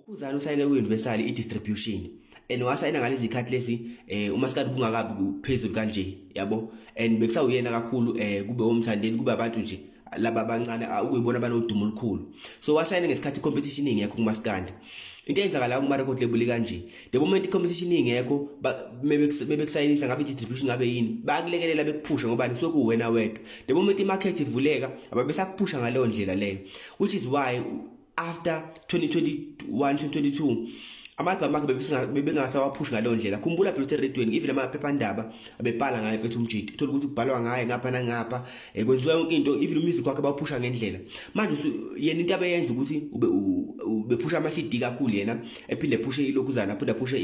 Ukhuzani usayine ku-Universal i-distribution and wasayina ngalezi khathi lezi umasikandi bungakabi phezulu kanje, yabo, and bekusawuyena kakhulu, kube omthandeni, kube abantu nje laba abancane ukuyibona banodumo olukhulu. So wasayina ngesikhathi competition ingekho kumasikandi. Into eyenzakalayo kuma-record label kanje, the moment i-competition ingekho, mebekusayinisa, ngabe i-distribution, ngabe yini, bayakulekelela, bekuphusha, ngoba kusuke kuwena wedwa. The moment i-market ivuleka, ababesakuphusha ngaleyo ndlela leyo, which is why after 2021, 2022 ama-album akhe bebengasawaphushi ngaleyo ndlela. Khumbula phela ukuthi erediyweni, even amaphephandaba abebhala ngaye mfethu umjidi, uthola ukuthi kubhalwa ngaye ngapha nangapha, kwenziwa yonke into, even umusic wakhe bawuphusha ngendlela. Manje yena into abeyenza ukuthi ubephusha ama-CD kakhulu yena, ephinde ephushe ilokhuzana, aphinde aphushe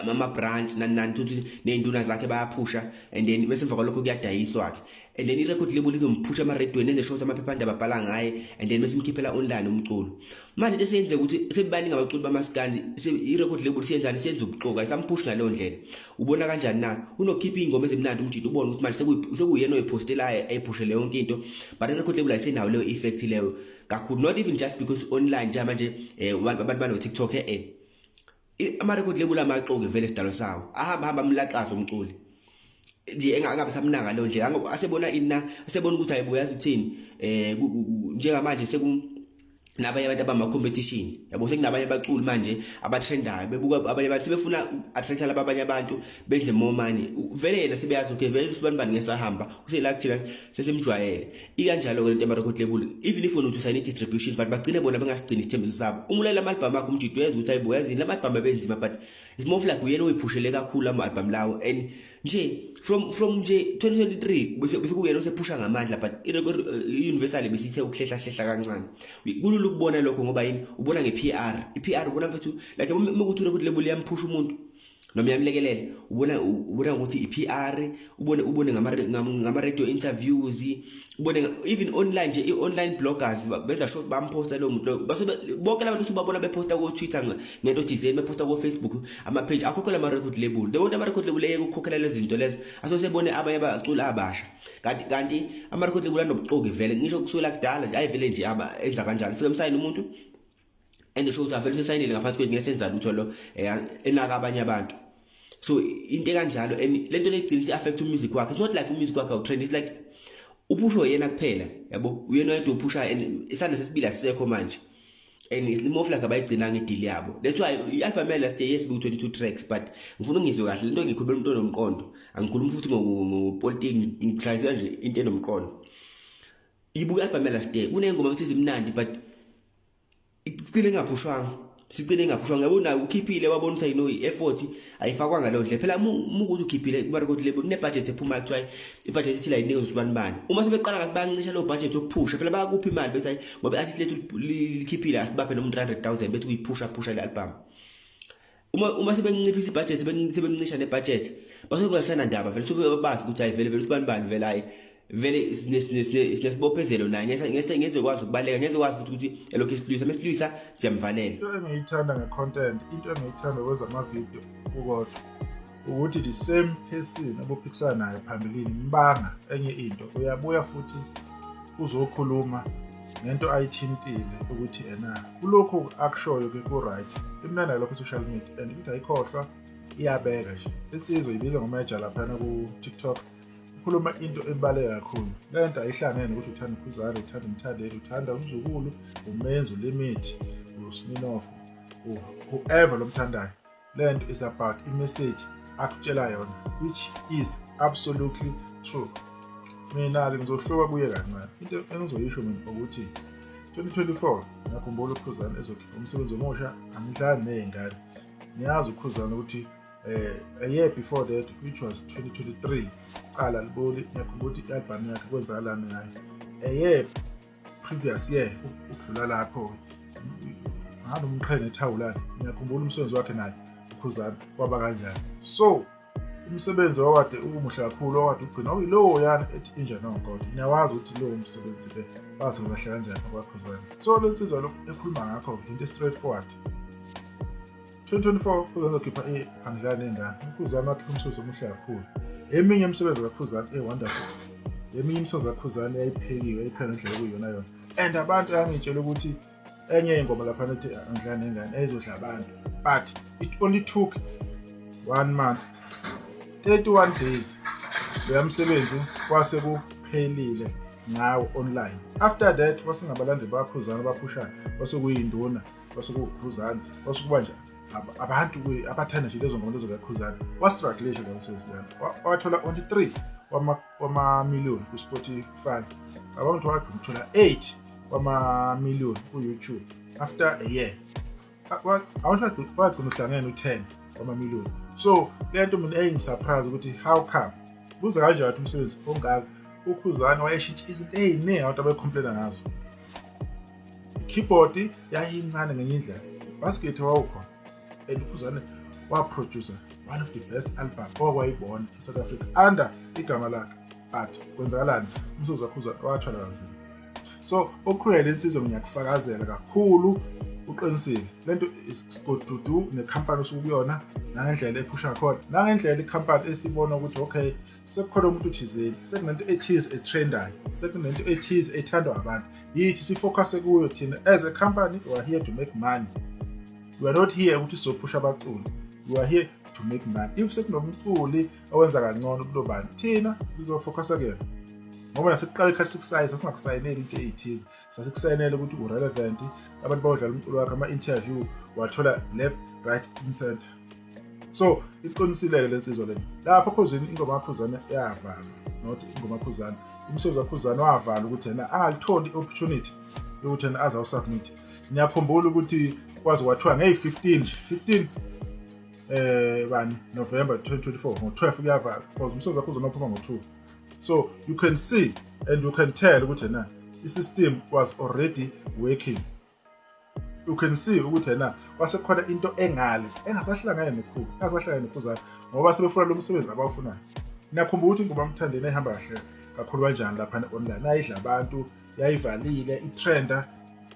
ama-branch, nani nani, futhi ney'nduna zakhe bayaphusha, and then bese emva kwalokho kuyadayiswa-ke, and then i-record label izomphusha emarediyweni, enze sure ukuthi amaphephandaba abhala ngaye, and then bese imkhiphela online umculo. Manje into eseyenzeka ukuthi sebebaningi abaculi bamaskandi, i-record label siyenzani? Siyenza ubuxoki, ayisamphushi ngaleyo ndlela. Ubona kanjani na? Unokhipha iy'ngoma ezimnandi umjidi, ubone ukuthi manje sekuyena oyipostelayo, ayiphushele yonke into, but i-record label ayisenayo leyo effect leyo kakhulu, not even just because online njengamanje abantu bano-TikTok. Ama-record label amaxoki vele sidalo sawo, ahamba hamba amlaxaza umculi nje, engabe samnaka leyo ndlela. Asebona ini na? Asebona ukuthi hayibo, yazi ukuthini, njengamanje seku nabanye abantu abama-competition, yabo, sekunabanye abaculi manje abatrendayo, bebuka abanye abantu, sebefuna attract laba abanye abantu, benze more money. Vele yena sebeyazi, okay, vele usibani bani ngesahamba usela kuthina, sesimjwayele. Ikanjalo-ke lento yama-record label, even if wena uthi usayine i-distribution, but bagcine bona bengasigcini isithembiso sabo. Uma ulalela ama-album akho umjidi, uyazi ukuthi hayibo, yazini, la ma-album abenzima, but it's more of like uyena oyiphushele kakhulu ama-album lawo, and nje from nje 2023 bese kuyena osephusha ngamandla, but i-Universal besithe ukuhlehla hlehla kancane. Kulula ukubona lokho ngoba yini? Ubona nge-PR, i-PR ubona mfethu, like uma kuthi record label iyamphusha umuntu noma iyamlekelela, ubona ukuthi i-PR, ubone ngama radio interviews, ubone even online nje, i-online bloggers benza sure bamposta lowo muntu loyo. Base bonke labantu usubabona beposta ko-Twitter ngento thizeni, beposta ko-Facebook ama-page, akhokhela ama-record label. The moment ama-record label eyeke ukukhokhela lezi zinto lezo, asosebone abanye abaculi abasha, kanti ama-record label anobuxoki vele, ngisho kusukela kudala nje, ayivele nje aba enza kanjalo. Fike msayini umuntu, enze sure ukuthi avele usesayinile ngaphansi kwethu, ngeke senza lutho lo enaka abanye abantu. So into ekanjalo, and lento leyigcina i-affect umusic wakhe. It's not like umusic wakhe awutrend, it's like uphusho yena kuphela, yabo, uyena oyedwa uphushayo, and isandla sesibili asisekho manje, and it's more of like abayigcinanga i-deal yabo. That's why i-album last year, yes, biku-22 tracks, but ngifuna ungizwe kahle lento ngikhulumela umuntu onomqondo, angikhulumi futhi ngopolitiki, ngihlalisa nje into enomqondo. Ibuka i-album last year, kuney'ngoma futhi ezimnandi, but igcine ingaphushwanga, sigcine ingaphushwanga, yabo. Nayo ukhiphile, wabona ukuthi ayino i-effort ayifakwanga leyo ndlela phela. Mukuthi ukhiphile kuma-record label, kune-budget ephumayo, kuthiwa i-budget ithile ayinikwe ubani bani. Uma sebeqala ngathi bayancisha leyo budget yokuphusha, phela bayakupha imali, bethi hayi, ngoba i-artist lethu likhiphile, asibaphe noma 300,000, bethi uyiphusha phusha le album. Uma sebenciphisa ibudget, sebencisha nebudget, basuke bengasenandaba vele, suke bazi ukuthi hayi, vele vele ubani bani vele, hayi vele sinesibophezelo naye, ngeze kwazi ukubaleka, ngeze kwazi futhi ukuthi elokhu esilwisa, mesilwisa siyamvalela. Into engiyithanda nge-content, into engiyithanda kwezamavidiyo kukodwa ukuthi the same person obuphikisana naye phambilini mbanga enye into, uyabuya futhi uzokhuluma ngento ayithintile ukuthi ena kulokhu akushoyo-ke ku-right. Imnandi lokho i-social media, and ukuthi ayikhohlwa, iyabeka nje insizwa ibiza ngomeja laphana ku-TikTok, ukhuluma into ebaluleke kakhulu. Le nto ayihlangene ukuthi uthanda uKhuzani, uthanda uMthandeni, uthanda umzukulu, umenzi uLimit, uSminoff, whoever lomthandayo. Le nto is about i-message akutshela yona, which is absolutely true. Mina-ke ngizohluka kuye kancane. Into engizoyisho mina ukuthi 2024 ngiyakhumbula uKhuzani ezokhipha umsebenzi omusha, Angidlali Ney'ngane. Niyazi uKhuzani ukuthi a year before that, which was 2023, Cala Liboli, ngiyakhumbula ukuthi i-album yakhe kwenzakalani ngayo. A year previous year ukudlula lapho, ngabe umqhele nethawulana, ngiyakhumbula umsebenzi wakhe naye uKhuzani kwaba kanjani. So umsebenzi owade umuhle kakhulu owade ugcina okuyilowo yana ethi Inja Nongod. Niyawazi ukuthi lowo msebenzi-ke wazi kahle kanjani okwaKhuzani. So le nsizwa lokhu ekhuluma ngakho into straightforward. 2024 Khuzani uzokhipha i-Angidlali Ney'ngane. UKhuzani wakhipha umsebenzi omuhle kakhulu. Eminye imisebenzi kaKhuzani e-wonderful, eminye imisebenzi kaKhuzani yayiphekiwe, yayipheka ngendlela okuyiyona yona, and abantu yangitshela ukuthi Enye ingoma lapha ethi "Angidlali Nengane" eyizodla abantu, but it only took one month, 31 days, loya msebenzi kwase kuphelile ngawo online. After that kwasingabalandeli baKhuzana baphushayo, kwase kuyinduna, kwase kuwuKhuzana, kwase kuba nje abantu abathanda nje lezo ngoma lezo kaKhuzana. Wastrugglisha lo msebenzi lana, wathola only 3 wama-million ku-Spotify. Cabanga ukuthi wagcina ukuthola 8 wama-million ku-YouTube after a year. Abantu wagcina uhlangene u-10 wama-million. So le nto mina eyingisurprise ukuthi how come kuze kanjani ukuthi umsebenzi ongaka, uKhuzani wayeshintsha izinto ey'ningi abantu abecomplaina ngazo. I-keyboard yayincane ngenye indlela, basket wawukhona, and uKhuzani waproducer one of the best album okwayibona e-South Africa under igama lakhe. But kwenzakalani? Umsebenzi waKhuzani wathwala kanzima. So okukhulula le nsizwa, ngiyakufakazela kakhulu, uqinisile. Lento is got to do nekhampani osuke kuyona, nangendlela ephusha khona, nangendlela ikhampani esibona ukuthi okay, sekukhona umuntu thizeni, sekunento ethize etrendayo, sekunento ethize ethandwa abantu, yithi sifocus kuyo. Thina as a company, we are here to make money. We are not here ukuthi sizophusha abaculi, we are here to make money. If sekunomculi owenza kangcono kulobani, thina sizofocusa kuyena, ngoba nasekuqala ikhathi sikusayina, sasingakusayineli into ey'thize, sasikusayinela ukuthi u-relevant, abantu bawudlala umculo wakho, ama-interview wathola left, right and center. So iqinisile-ke le nsizwa lena lapho Khuzini. Ingoma kaKhuzane yavalwa, not ingoma kaKhuzane, umsebenzi waKhuzane wavalwa ukuthi yena angalitholi i-opportunity yokuthi yena aze awusubmit. Ngiyakhumbula ukuthi kwaze kwathiwa ngeyi-15 nje, 15 bani November 2024, ngo-12 kuyavalwa, because umsebenzi wakho uzonophuma ngo-2. So you can see and you can tell ukuthi yena i-system was already working. You can see ukuthi yena kwasekukhona into engale engasahlangene nokhulu, engasahlangene noKhuzana, ngoba sebefuna lo msebenzi abawufunayo. Ngiyakhumbula ukuthi ingoma Mthandeni ayihamba kahle kakhulu kanjani lapha online, ayidla abantu, yayivalile, itrenda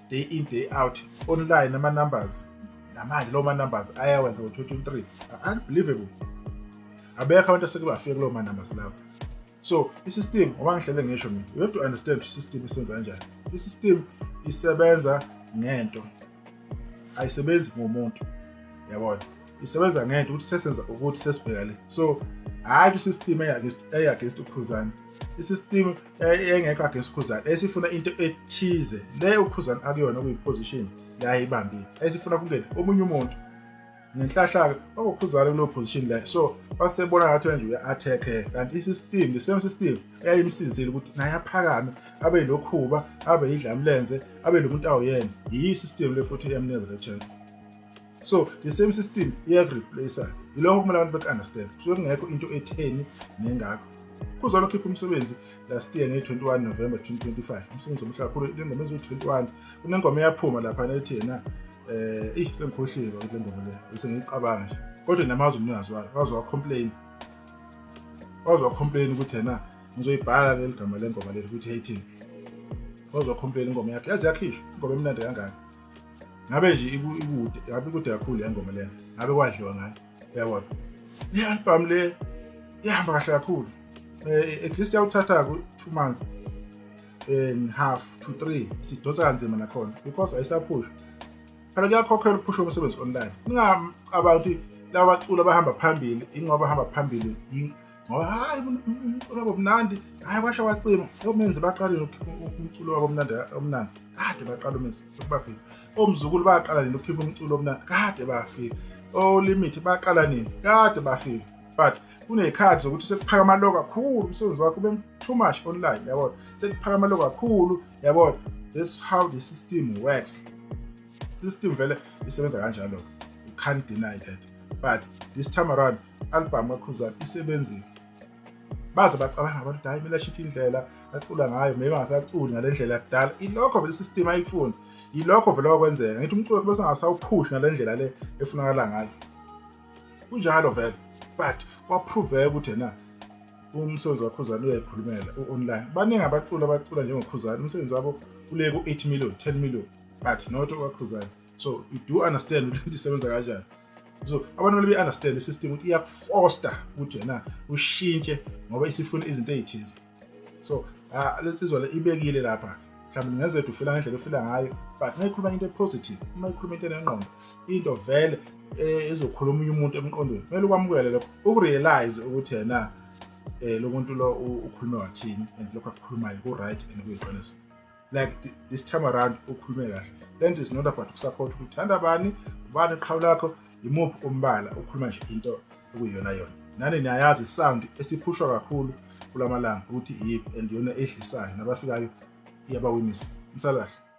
day in, day out online. Ama-numbers namanje, lawo ma-numbers ayawenza ngo-2023, unbelievable. Abekho abantu aseke bafika kulowo ma-numbers lawo. So i-system, ngoba ngihlele ngisho mina, you have to understand ukuthi i-system isebenza kanjani. I-system isebenza ngento, ayisebenzi ngomuntu, yabona? Isebenza ngento ukuthi sesenza ukuthi sesibheka le. So hhayi ukuthi i-system eyi-against uKhuzani, i-system engekho against uKhuzani, esifuna into ethize le uKhuzani akuyona, okuyi-position le ayibambile, esifuna kungene omunye umuntu. Ngenhlahla-ke kwakuKhuzani kuleyo position leyo, so basebona ngathi nje uya-attack, kanti i-system, the same system eyayimsizile ukuthi naye aphakame, abe yilokhuba, abe yidlamlenze, abe lo muntu awuyena, yiyo i-system le futhi eyamnikeza le chance. So the same system iyakureplace-ke. Yilokho kumele abantu beku-understand. Kusuke kungekho into etheni nengakho. Khuzani ukhipha umsebenzi last year nge-21 November 2025, umsebenzi omuhle kakhulu, le ngoma eziwu-21. Kunengoma eyaphuma lapha ethi yena ih, sengikhohliwe ukuthi le ngoma le bese ngiyicabanga nje, kodwa namazi umnikazi wayo waze wacomplain, waze wacomplain ukuthi yena ngizoyibhala leli gama lengoma leli ukuthi hating. Waze wacomplain, ingoma yakhe yaze yakhishwa, ingoma emnandi kangaka. Ngabe nje ikude, ngabe ikude kakhulu le ngoma lena, ngabe kwadliwa ngayo, uyabona? Le album le ihamba kahle kakhulu, at least yawuthatha ku 2 months and half to 3, sidonsa kanzima nakhona because ayisaphushwa phela. Kuyakhokhelwa ukuphusha umsebenzi online. Ningacabanga ukuthi laba baculi abahamba phambili, ingoba bahamba phambili ngoba hayi umculo wabo mnandi, hayi kwasho wacima. Omenzi baqala umculo wabo mnandi omnandi kade baqala umenzi bafika. Omzukulu baqala nini ukukhipha umculo omnandi? Kade bafika. Olimit baqala nini? Kade bafika. But kuney'khathi zokuthi sekuphakama lo kakhulu umsebenzi wakho, ube too much online, yabona? Sekuphakama lo kakhulu, yabona? That's how the system works. I-system vele isebenza kanjalo, you can't deny that. But this time around, album kaKhuzani isebenzile, baze bacabanga abantu ukuthi hayi, kumele ashintshe indlela acula ngayo, maybe angasaculi ngale ndlela yakudala. Ilokho vele i-system ayikufuni, yilokho vele okwenzeka. Ngithi umculo bese angasawuphushi ngale ndlela le efunakala ngayo, kunjalo vele. But kwaproveka ukuthi yena umsebenzi waKhuzani uyayikhulumela u-online. Baningi abaculi abacula njengoKhuzani, umsebenzi wabo ule ku-8 million, 10 million, but not okwaKhuzani. So you do understand ukuthi into isebenza kanjani. So abantu kumele be-understand i-system ukuthi iyakufosta ukuthi yena ushintshe ngoba isifuna izinto ey'thize. So lensizwa le ibekile lapha. Mhlawumbe ngenzeka ufila ngendlela ofila ngayo, but uma ikhuluma into e-positive, uma ikhuluma into enengqondo, into vele ezokhuluma omunye umuntu emqondweni, kumele ukwamukele lokho, ukurealize ukuthi yena lo muntu lo ukhulume wathini and lokho akukhulumayo ku-right and kuyiqiniso. Like this time around ukhulume kahle. Lento is not about ukusupport ukuthi uthanda bani, ubani iqhawe lakho, imuphi umbala, ukhuluma nje into okuyiyona yona. Nani niyayazi isound esiphushwa kakhulu kulamalanga ukuthi iyiphi and iyona edlisayo, nabafikayo iyabawinisa. Nisalahle.